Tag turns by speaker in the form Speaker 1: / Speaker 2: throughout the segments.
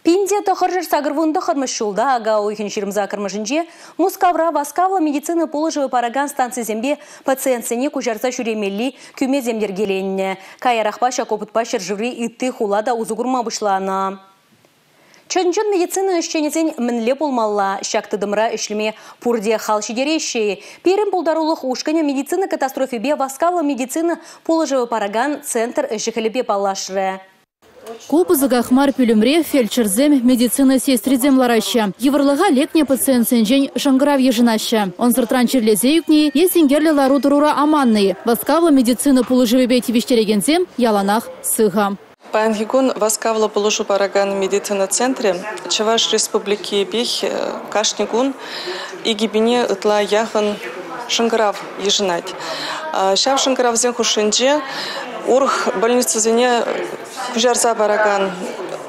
Speaker 1: 1989 ҫулта ака уйӑхӗн 28-мӗшӗнче Мускавра васкавлӑ медицина пулӑшӑвӗ паракан станцисемпе пациентсене куҫарса ҫӳремелли кӳмесем йӗркеленнӗ. Каярахпа ҫак опытпа ҫӗршыври ытти хула та усӑ курма пуҫланӑ. Чӑн-чӑн медицина ӗҫченӗсен мӗнле пулмалла? Ҫак тытӑмра ӗҫлеме пурте хал ҫитереҫҫӗ-и? Пирӗн пултарулӑх ушкӑнӗ медицина катастрофипе васкавлӑ медицина пулӑшӑвӗ паракан центр ӗҫӗ-хӗлӗпе паллашрӗ.
Speaker 2: Ку пысӑках мар пӳлӗмре фельдшерсем, медицина сестрисем лараҫҫӗ. Йывӑрлӑха лекнӗ пациентсенчен шӑнкӑрав йышӑнаҫҫӗ. Ӑнсӑртран чирлесе ӳкни е синкерлӗ лару-тӑрура аманнӑ-и, васкавлӑ медицина пулӑшӑвӗпе тивӗҫтерекенсем яланах сыхӑ.
Speaker 3: Паянхи кун васкавлӑ пулӑшу паракан медицина центрӗ Чӑваш Республикипех кашни кун 2000 ытла яхӑн шӑнкӑрав йышӑнать. Ҫав шӑнкӑравсен хушшинче урӑх больницӑсене куҫарса паракан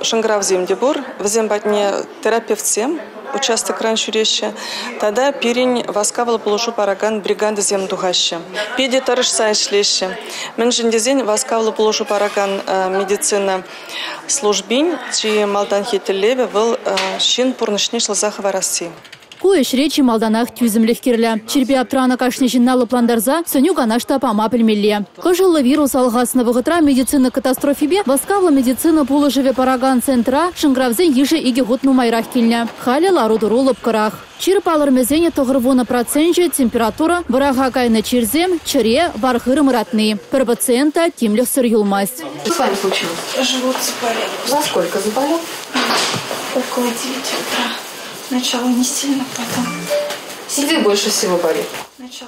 Speaker 3: шӑнкӑравсем те пур. Вӗсем патне терапевтсем участокран ҫӳреҫҫӗ тата пирӗн васкавлӑ пулӑшу паракан бригадӑсем тухаҫҫӗ. Питӗ тӑрӑшса ӗҫлеҫҫӗ. Мӗншӗн тесен васкавлӑ пулӑшу паракан медицина службин чи малтанхи тӗллевӗ вӑл ҫын пурнӑҫне ҫӑлса хӑварасси.
Speaker 2: Ку ӗҫре чи малтанах тӳсӗмлӗх кирлӗ. Чирпе аптранӑ кашни ҫынна лӑплантарса сӗнӳ-канаш та пама пӗлмелле. Кӑшӑллӑ вирус алхаснӑ вӑхӑтра медицина катастрофипе васкавлӑ медицина пулӑшӑвӗ паракан центра шӑнкӑравсен йышӗ икӗ хут нумайрах килнӗ. Халӗ лару-тӑру лӑпкӑрах. Чир палӑрмӗсен 90 проценчӗ температура, вӑраха кайнӑ чирсем, чӗре, вар-хырӑм ыратни. Пӗр пациент та тимлӗхсӗр юлмасть.
Speaker 4: Что с вами случилось?
Speaker 5: Живот заболел.
Speaker 4: Во сколько заболел?
Speaker 5: Около 9 утра. Сначала не сильно, потом.
Speaker 4: Где больше всего болит?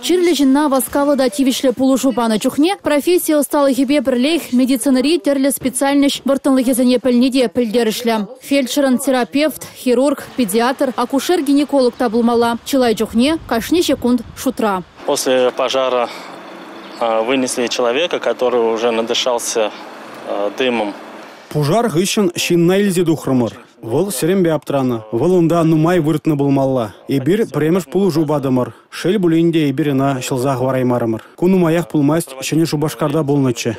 Speaker 2: Чирлӗ ҫынна васкавлӑ та тивӗҫлӗ пулӑшу панӑ чухне професси ӑсталӑхӗпе пӗрлех медицинӑри тӗрлӗ специальноҫ вӑрттӑнлӑхӗсене пӗлни те пӗлтерӗшлӗ. Фельдшерӑн терапевт, хирург, педиатр, акушер-гинеколог та пулмалла. Чылай чухне кашни ҫеккунт шутра.
Speaker 6: После пожара вынесли человека, который уже надышался дымом.
Speaker 7: Пушар хыҫҫӑн ҫынна илсе тухрӑмӑр. Вӑл сӗрӗмпе аптранӑ. Вӑл унта нумай выртнӑ пулмалла. Эпир пӗрремӗш пулӑшу патӑмӑр. Шел пулин те эпир ӑна ҫӑлса хӑвараймарӑмӑр. Ку нумаях пулмасть Ҫӗнӗ Шупашкарта пулнӑччӗ.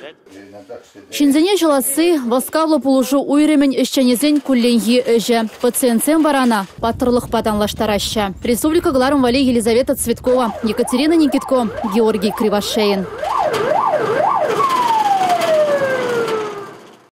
Speaker 2: Ҫынсене ҫӑласси васкавлӑ пулӑшу уйрӑмӗн ӗҫченӗсен кулленхи ӗҫӗ. Пациентсем вара ӑна паттӑрлӑхпа танлаштараҫҫӗ. Республика кӑларӑм валли Елизавета Цветкова, Екатерина Никитко, Георгий Кривошеин.